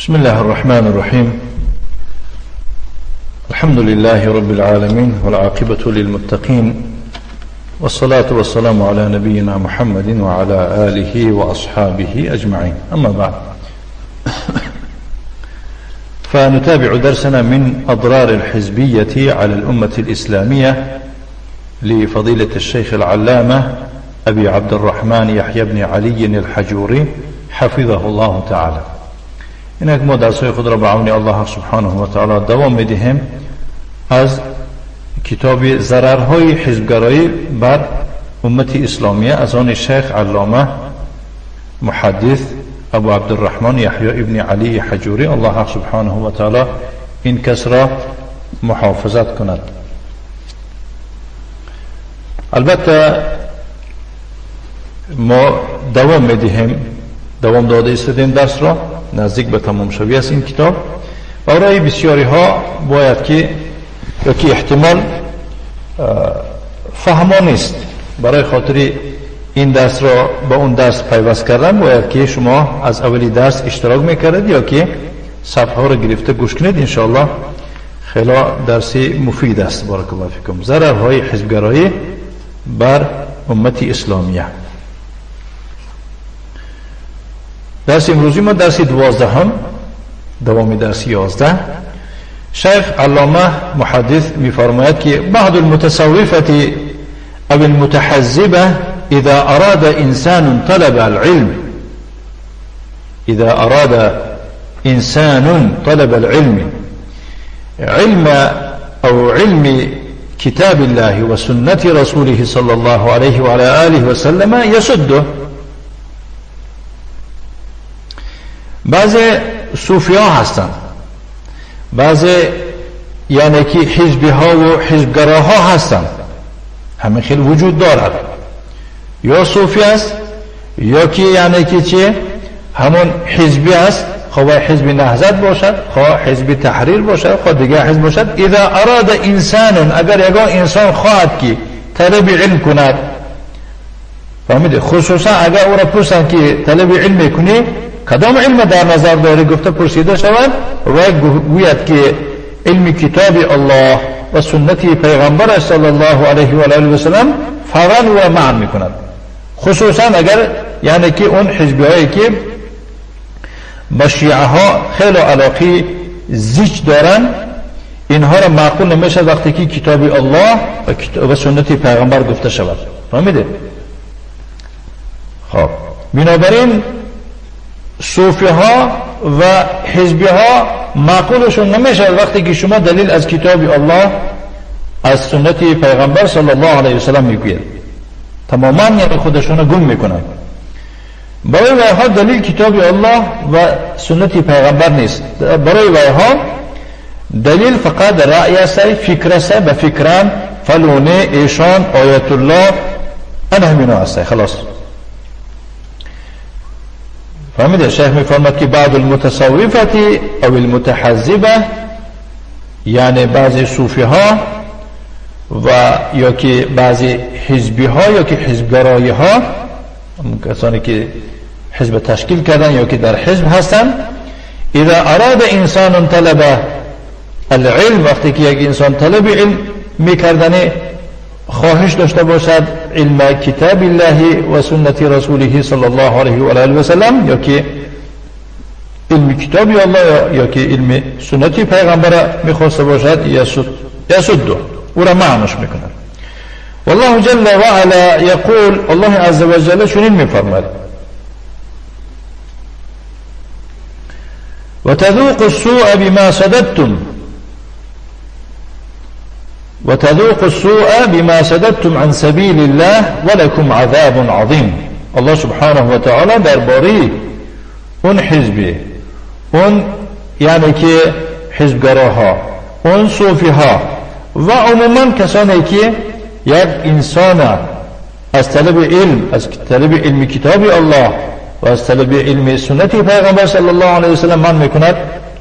بسم الله الرحمن الرحيم. الحمد لله رب العالمين، والعاقبة للمتقين، والصلاة والسلام على نبينا محمد وعلى آله وأصحابه أجمعين. أما بعد، فنتابع درسنا من أضرار الحزبية على الأمة الإسلامية لفضيلة الشيخ العلامة أبي عبد الرحمن يحيى بن علي الحجوري حفظه الله تعالى. اینک ما درس‌های خود را به عون الله سبحانه و تعالی دوام می‌دهیم از کتاب ضررهای حزبگرایی بر امت اسلامیه از آن شیخ علامه محدث ابو عبدالرحمن یحیی ابن علی حجوری. الله سبحانه و تعالی این کس را محافظت کند. البته ما دوام می‌دهیم، دوام داده ایستادیم درس را، نزدیک به تمام شوی است این کتاب. برای بسیاری ها باید که یا که احتمال فهما نیست، برای خاطر این درس را با اون درس پیوست کردن باید که شما از اولی درس اشتراک میکردید یا که صفحه ها را گرفته گوش کنید. انشاءالله خیلی درسی مفید است. بارک الله فیکم. ضررهای حزبگرایی بر امت اسلامیه. درس امروزی ما درس 12، دوام درس 11. شیخ علامه محدث میفرماید که بعض المتصوفة او المتحزبة اذا اراد انسان طلب العلم، اذا اراد انسان طلب العلم، علم او علم كتاب الله وسنة رسوله صلى الله عليه وعلى آله وسلم يسده. بعض صوفی ها هستند، بعض یعنی که حزبی ها و حزبگراها هستند، همه خیلی وجود دارد. یا صوفی است یا که یعنی که چه همون حزبی است، خواه حزب نهضت باشد، خواه حزب تحریر باشد، خواه دیگر حزب باشد. اذا اراد انسان، اگر یگان انسان خواهد که طلب علم کند، فهمیده؟ خصوصا اگر او را پرسند که طلب علم میکنی کدام علم در نظر داری، گفته پرسیده شود و گوید که علم کتاب الله و سنت پیغمبر صلی الله علیه و آله و سلم، فورا او را منع میکند. خصوصا اگر یعنی که اون حزبی هایی که با شیعه ها خیلی علاقه زیچ دارن، اینها را معقول نمیشه وقتی که کتاب الله و سنت پیغمبر گفته شود. فهمیده؟ خب بنابراین صوفی ها و حزبی ها معقولشون نمیشه وقتی که شما دلیل از کتاب الله از سنت پیغمبر صلی الله علیه وسلم میگوید، تماما یعنی خودشون گم میکنن. برای ویها دلیل کتاب الله و سنت پیغمبر نیست، برای ویها دلیل فقط رأی است، فکر است، به فکران فلونه ایشان آیت الله انا همینا است، خلاص. فهمیده؟ شیخ میفرماد که بعض المتصوفة او المتحزبه، یعنی بعضی صوفی ها و یا که بعضی حزبی ها یا که حزبگرایی ها، کسانی که حزب تشکیل کردن یا که در حزب هستن، اذا اراد انسان طلب العلم، وقتی که یک انسان طلب علم میکردن خواهش داشته باشد علم کتاب الله و سنت رسوله صلی الله علیه و آله و سلم، یا که علم کتاب الله یا که علم سنت پیغمبر میخواسته باشد، یسد او را معنش میکند. والله جل وعلا یقول، الله عز وجل چنین میفرماید: وتذوق السوء بما صددتم، وتذوق السوء بما صددتم عن سبيل الله ولكم عذاب عظیم. الله سبحانه و تعالی درباره اون حزبی، اون یعنی که حزبگراها، اون صوفی ها و عموما کسانی که یک انسان از طلب علم، از طلب علم کتاب الله و از طلب علم سنت پیغمبر صلی الله علیه و سلم من میکند،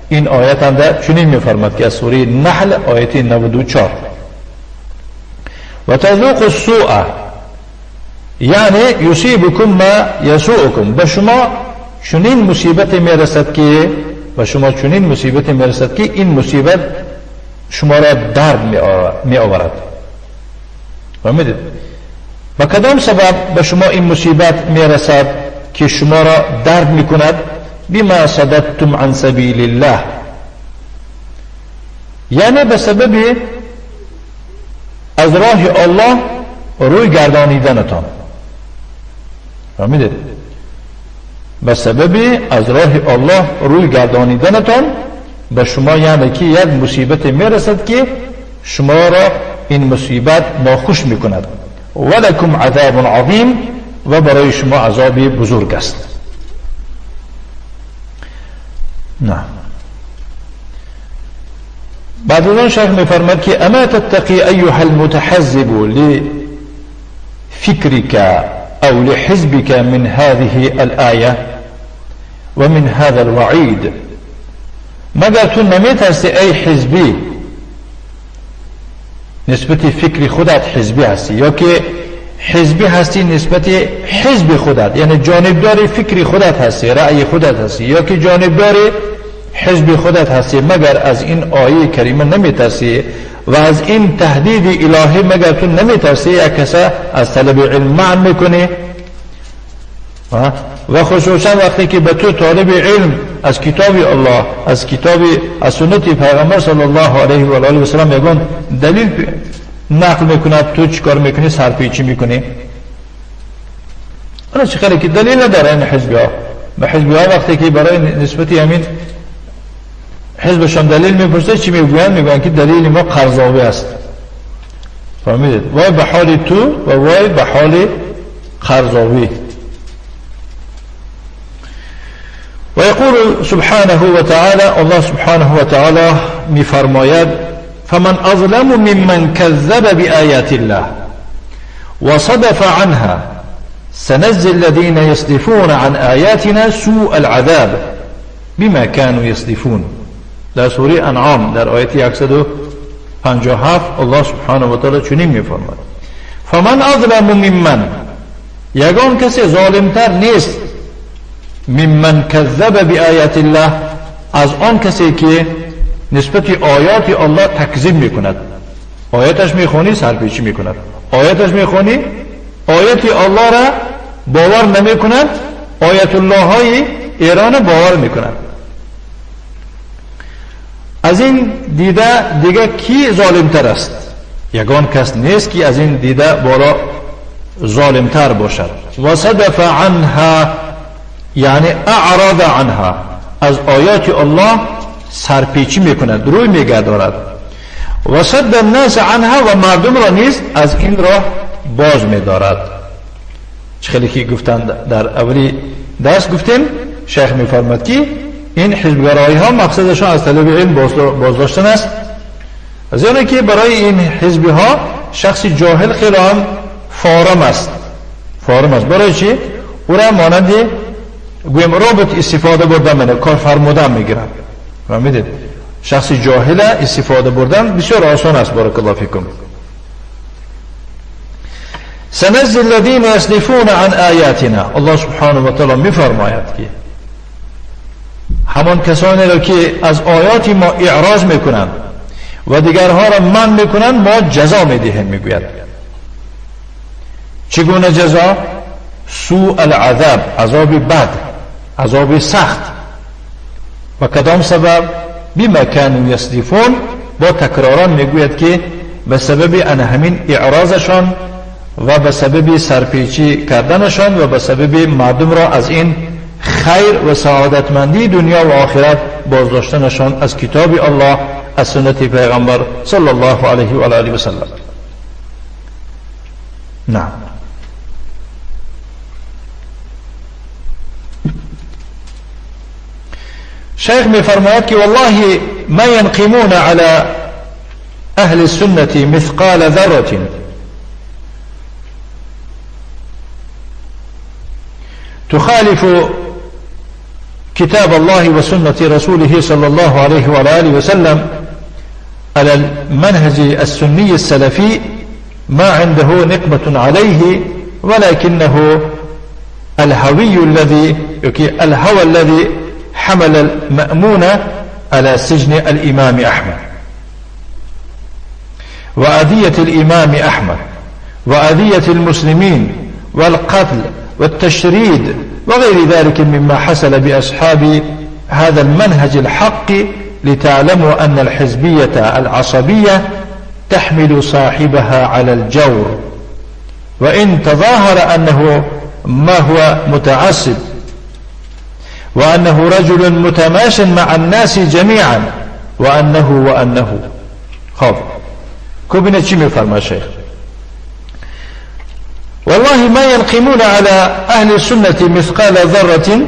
این آیت هم در چنین میفرماد که از سوره نحل آیت 94: و تذوق السوء، یعنی یصیبکم ما یسوءکم، به شما چنین مصیبت میرسد که به شما چنین مصیبتی میرسد که این مصیبت شما را درد می آورد. فهمیدید؟ به کدام سبب به شما این مصیبت میرسد که شما را درد میکند؟ بما صددتم عن سبیل الله، یعنی به سبب از راه الله روی گردانیدنتان. فهمیدید؟ به سبب از راه الله روی گردانیدنتان به شما یعنی که یک مصیبت میرسد که شما را این مصیبت ناخوش میکند. ولکم عذاب عظیم، و برای شما عذاب بزرگ است. نه. بعد از آن شیخ میفرماد که اما تتقی ایها المتحزب لفکرک او لحزبك من هذه الآیه و من هذا الوعید، مگر تو نمیترسی ای حزبی نسبت فکر خودت حزبی هستی، یا که حزبی هستی نسبت حزب خودت، یعنی جانبدار فکر خودت هستی، رأی خودت هستی، یا که جانبدار حزب خودت هستی، مگر از این آیه کریمه نمیترسی و از این تهدید الهی مگر تو نمیترسی؟ یک کسا از طلب علم منع میکنی و خصوصا وقتی که به تو طالب علم از کتاب الله، از کتاب، از سنت پیغمبر صلی الله علیه و آله و سلم یگان دلیل نقل میکند، تو چیکار میکنی؟ سرپیچی میکنی. انا چه خیلی که دلیل نداره این حزبی ها. به حزبی ها وقتی که برای نسبتی همین حزبشان دلیل میپرسه چی میگویند؟ میگویند که دلیل ما قرضاوی است. فهمیدید؟ وای به حال تو و وای به حال قرضاوی. ويقول سبحانه وتعالى، الله سبحانه وتعالى میفرماید فمن أظلم ممن كذب بآيات الله وصدف عنها سنجزي الذين يصدفون عن آياتنا سوء العذاب بما كانوا يصدفون. در سوره انعام در آیت 157 الله سبحانه و تعالی چنین میفرماید فمن اظلم ممن، یگان کسی ظالمتر نیست، ممن کذب بآیات الله، از آن کسی که نسبت آیات الله تکذیب میکند. آیاتش میخونی سرپیچی میکند، آیاتش میخونی آیات الله را باور نمیکند، آیت الله های ایران باور میکند. از این دیده دیگه کی ظالمتر است؟ یگان کس نیست که از این دیده بالا ظالمتر باشد. و صدف عنها یعنی اعرض عنها، از آیات الله سرپیچی میکند، روی میگرداند. و صد الناس عنها، و مردم را نیز از این راه باز میدارد. چه خیلی که گفتند در اولی درس گفتیم، شیخ میفرماد که این حزبگرایی ها مقصدشان از طلب علم بازداشتن است، از اینه که برای این حزبی ها شخص جاهل خیلی هم فارم است. فارم است برای چی؟ او را مانند گویم رابط استفاده بردن منه، کار فرمودن میگیرن. فهمیدید؟ شخص جاهل استفاده بردن بسیار آسان است. بارک الله فیکم. سنجزی الذین یصدفون عن آیاتنا، الله سبحانه و تعالی میفرماید که همان کسانی را که از آیات ما اعراض میکنند و دیگرها را منع میکنند ما جزا میدهیم. میگوید چگونه جزا؟ سوء العذاب، عذاب بد، عذاب سخت. و کدام سبب؟ بما كانوا یصدفون. با تکراران میگوید که به سبب ان همین اعراضشان و به سبب سرپیچی کردنشان و به سبب مردم را از این خیر و سعادتمندی دنیا و آخرت بازداشتنشان از کتاب الله، از سنت پیغمبر صلی الله علیه و آله و سلم. نعم. شیخ میفرماید که والله ما ينقمون على اهل السنة مثقال ذرة تخالف كتاب الله وسنة رسوله صلى الله عليه وآله وسلم على المنهج السني السلفي ما عنده نقمة عليه، ولكنه الهوي الذي الهوى الذي حمل المأمون على سجن الإمام أحمد وأذية الإمام أحمد وأذية المسلمين والقتل والتشريد وغير ذلك مما حصل بأصحاب هذا المنهج الحق، لتعلموا أن الحزبية العصبية تحمل صاحبها على الجور، وإن تظاهر أنه ما هو متعصب وأنه رجل متماش مع الناس جميعا وأنه. خب كوبنا چی میفرما شیخ؟ والله ما ينقمون على أهل السنة مثقال ذرة.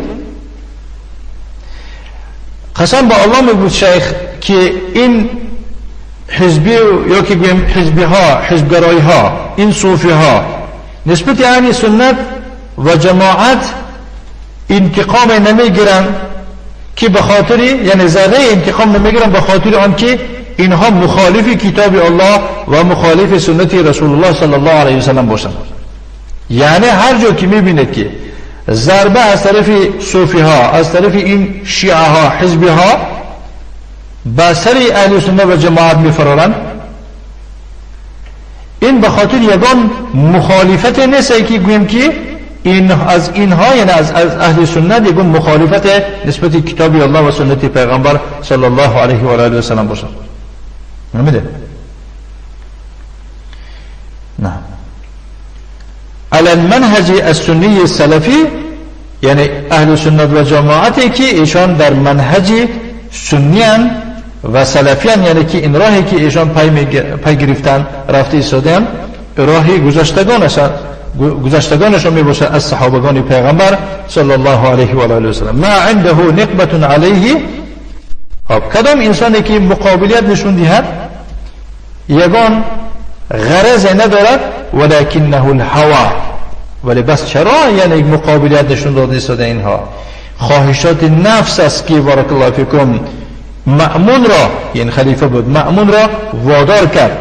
قسم با الله میگوید شیخ که این حزبی یا که گویم حزبی ها، حزبگرایی ها، این صوفی ها نسبت اهل سنت و جماعت انتقام نمیگیرن که به خاطر، یعنی ذره انتقام نمیگیرن به خاطر آنکه اینها مخالف کتاب الله و مخالف سنت رسول الله صلی الله علیه وسلم باشند. یعنی هر جا که میبینید که ضربه از طرف صوفی ها، از طرف این شیعه ها، حزبی ها به سر اهل سنت و جماعت میفرارند، این به خاطر یگان مخالفت نیست که گوییم که این از اینها، یعنی از اهل سنت یگان مخالفت نسبت کتاب الله و سنت پیغمبر صلی الله علیه و آله و سلم باشد. نمیده؟ نه. علی المنهج السنی السلفی، یعنی اهل سنت و جماعتی که ایشان در منهج سنی و سلفیان، یعنی که این راهی که ایشان پی گرفتن رفته ایستادن، راهی گذشتگانشان می باشد از صحابگان پیغمبر صلی الله علیه و آله و سلم. ما عنده نقمة علیه. خب کدام انسانی که مقابلیت نشون دهد یگان غرض ندارد، ولکنه الهوى، ولی بس چرا یعنی مقابلیت نشون داده ایستاده اینها خواهشات نفس است که بارک الله فیکم مأمون را، یعنی خلیفه بود، مأمون را وادار کرد،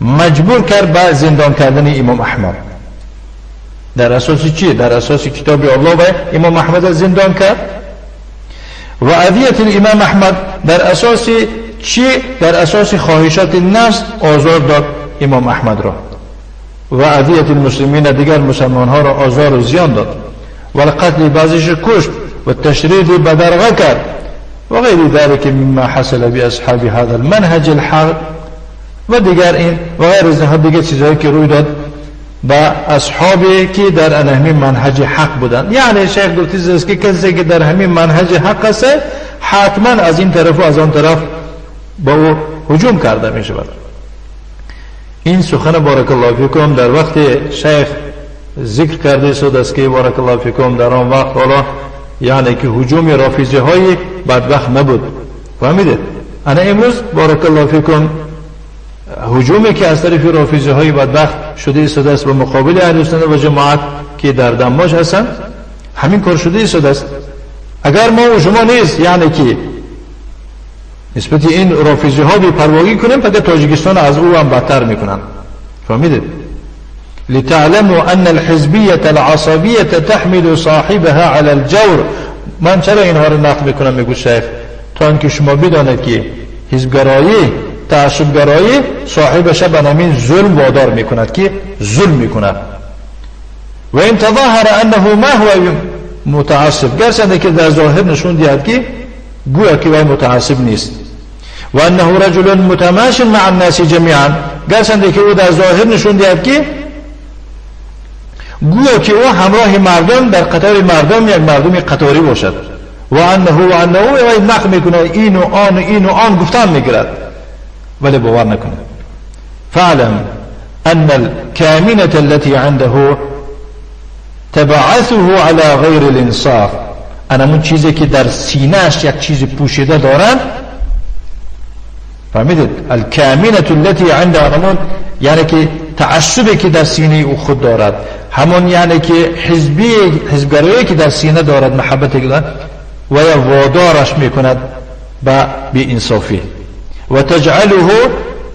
مجبور کرد به زندان کردن امام احمد. در اساس چی؟ در اساس کتاب الله و امام احمد زندان کرد. و اذیت الامام احمد در اساس چی؟ در اساس خواهشات نفس آزار داد امام احمد را. و اذیت المسلمین، دیگر مسلمان ها را آزار و زیان داد. و القتل، بعضیش کشت، و تشرید بدرغه کرد و غیر ذلك مما حصل باصحاب هذا المنهج الحق و دیگر این و غیر از اینها دیگه چیزهایی که روی داد با اصحابی که در همین منهج حق بودند. یعنی شیخ گفتی است که کسی که در همین منهج حق است حتما از این طرف و از آن طرف با او هجوم کرده می شود. این سخن بارک الله فیکم در وقت شیخ ذکر کرده شد است که بارک الله فیکم در آن وقت حالا یعنی که هجوم رافضی های بدبخت نبود. فهمیدید؟ انا امروز بارک الله فیکم هجومی که از طرف رافضی های بدبخت شده ایستاده است به مقابل اهل سنت و جماعت که در دماج هستند، همین کار شده ایستاده است. اگر ما و شما نیست یعنی که نسبت این رافضی ها بی پرواگی کنیم، پس تاجیکستان از او هم بدتر میکنن. فهمیدید؟ لتعلموا ان الحزبية العصبية تحمل صاحبها على الجور. من چرا اینها رو نقل میکنم؟ میگو شیخ تا اینکه شما بدانید که حزبگرایی، تعصبگرایی صاحبش به همین ظلم وادار میکند که ظلم میکند. و این تظاهر انه ما هو متعصب، گرچه که در ظاهر نشون دهد که گویا که وی متعصب نیست، و انه رجل متماش مع الناس جمیعا، گرچه که او در ظاهر نشون دهد که گویا که او همراه مردم در قطار مردم یک مردم قطاری باشد، و انه و انه و نقل میکنه این و آن و این و آن گفتن میگیرد، ولی باور نکنه. فاعلم ان الكامنة التي عنده تبعثه على غیر الانصاف. اون چیزی که در سینه‌اش یک چیز پوشیده دارد، فهمیدید؟ الكامنة التي عنده، همون یعنی که تعصبی که در سینه او خود دارد، همون یعنی که حزبگرایی که در سینه دارد، محبتی که دارد و یا وادارش میکند به بی‌انصافی. و تجعله،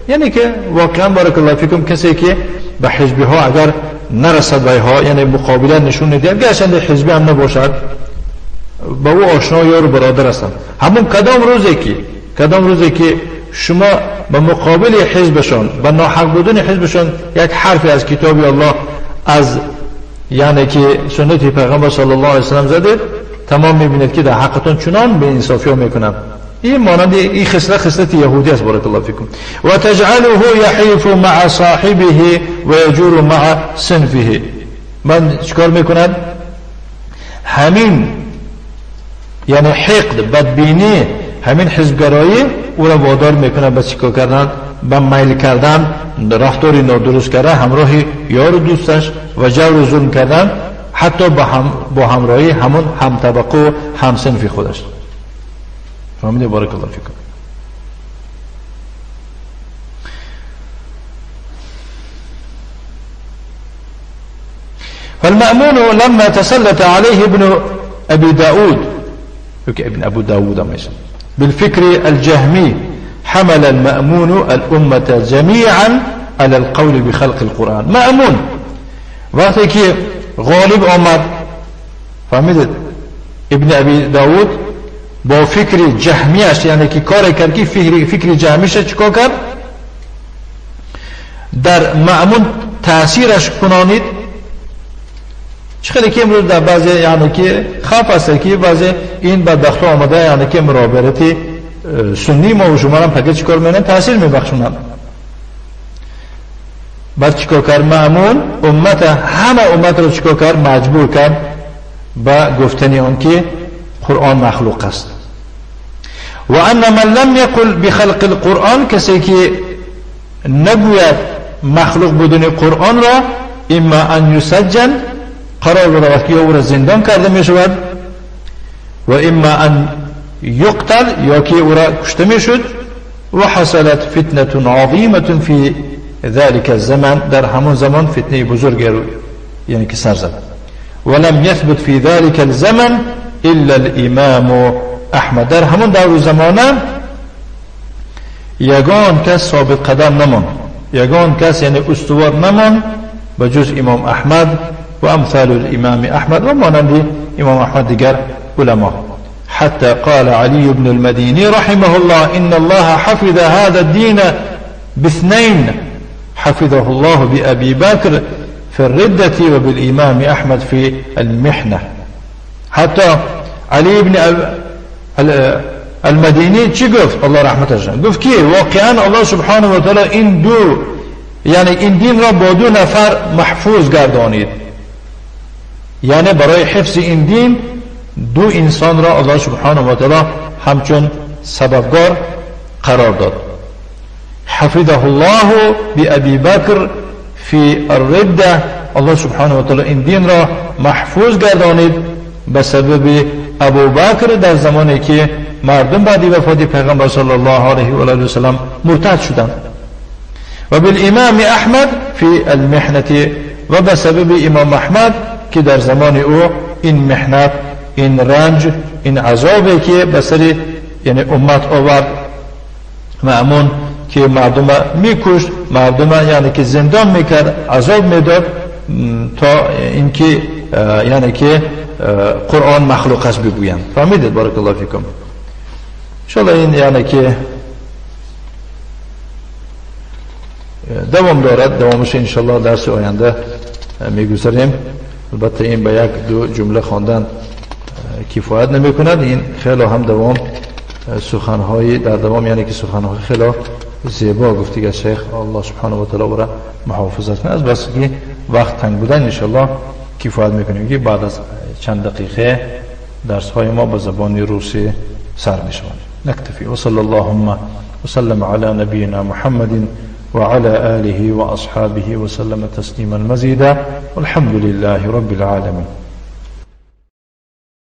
یعنی که واقعا بارک الله فیکم کسی که به حزبی ها اگر نرسد به ها، یعنی مقابله نشون ندهد، گرچند حزبی هم نباشد، با او آشنا یار و برادر هستند. همون کدام روزی که شما به مقابل حزبشان، به ناحق بودن حزبشان یک حرفی از کتاب الله، از یعنی که سنت پیغمبر صلی الله علیه و سلم زدید، تمام میبینید که در حقتون چنان به انصافی ها میکنن. این مانند این خصلت یهودی است. بارک الله فیکم. و تجعله یحیف مع صاحبه و یجور مع صنفه. من چیکار میکنند؟ همین یعنی حقد، بدبینی، همین حزبگرایی او را وادار میکنه به چیکار کردن؟ به میل کردن، رفتار نادرست کردن همراه یار و دوستش و جور و ظلم کردن، حتی با همراهی همون هم طبقه و هم صنف خودش. فهمیده؟ بارک الله فیکم. فالمأمون لما تسلط عليه ابن أبي داود، ابن أبو داود بالفكر الجهمي، حمل المأمون الأمة جميعا على القول بخلق القرآن. مأمون وقتی که غالب آمد، فهمیدید، ابن ابی داود با فکر جهمیش، یعنی که کار کرد که فکر جهمیش چیکار کرد؟ در مأمون تأثیرش کنانید. چه خیلی که امروز در بعضی یعنی که خف است که بعضی این بدبخت آمده یعنی که مرابرتی سنی ما و شما هم پکه چیکار میکنن؟ تاثیر میبخشونن. بعد چیکار کرد مأمون؟ امت، همه امت رو چیکار کرد؟ مجبور کرد به گفتن آن که قرآن مخلوق است. و ان من لم یقل بخلق القرآن، کسی که نگوید مخلوق بودن قرآن را، اما ان یسجن، قرار برود که او را زندان کرده می شود، و اما ان یقتل، یا که او را کشته می شد. و حصلت فتنة عظیمة فی ذلك الزمن، در همون زمان فتنه بزرگی رو یعنی که سر زد. ولم يثبت في ذلك الزمن الا الامام احمد، در همون دور زمانه یگان کس ثابت قدم نمان، یگان کس یعنی استوار نمان به جز امام احمد و امثال الامام احمد و مانند امام احمد دیگر علما. حتى قال علي بن المديني رحمه الله إن الله حفظ هذا الدين باثنين، حفظه الله بأبي بكر في الردة وبالإمام أحمد في المحنة. حتی علی بن المدینی چی گفت؟ الله رحمتش کنه، گفت که واقعا الله سبحانه و تعالی این دو، یعنی این دین را با دو نفر محفوظ گردانید، یعنی برای حفظ این دین دو انسان را الله سبحانه و تعالی همچون سببگار قرار داد. حفظه الله بأبي بكر في الردة، الله سبحانه و تعالی این دین را محفوظ گردانید به سبب ابوبکر در زمانی که مردم بعد وفات پیغمبر صلی الله علیه و آله و سلم مرتد شدند، و بالامام احمد فی المحنة، و به سبب امام احمد که در زمان او این محنت، این رنج، این عذابی که به سر یعنی امت آورد مأمون که مردم میکشت، مردم یعنی که زندان میکرد، عذاب میداد تا اینکه یعنی که قرآن مخلوق است بگویند. فهمیدید؟ بارک الله فیکم. انشاءالله این یعنی که دوام دارد، دوامش انشاءالله درس آینده میگذاریم. البته این به یک دو جمله خواندن کفایت نمی کند، این خیلی هم دوام سخنهای در دوام یعنی که سخنهای خیلی زیبا گفتی که شیخ الله سبحانه و تعالی را محافظت کنه. از بس که وقت تنگ بودن انشاءالله کفایت میکنیم که بعد از چند دقیقه درس های ما به زبان روسی سر می شود. نکتفی و صلی اللهم وسلم على نبینا محمد وعلى آله وأصحابه وسلم تسليما مزيدا والحمد لله رب العالمين.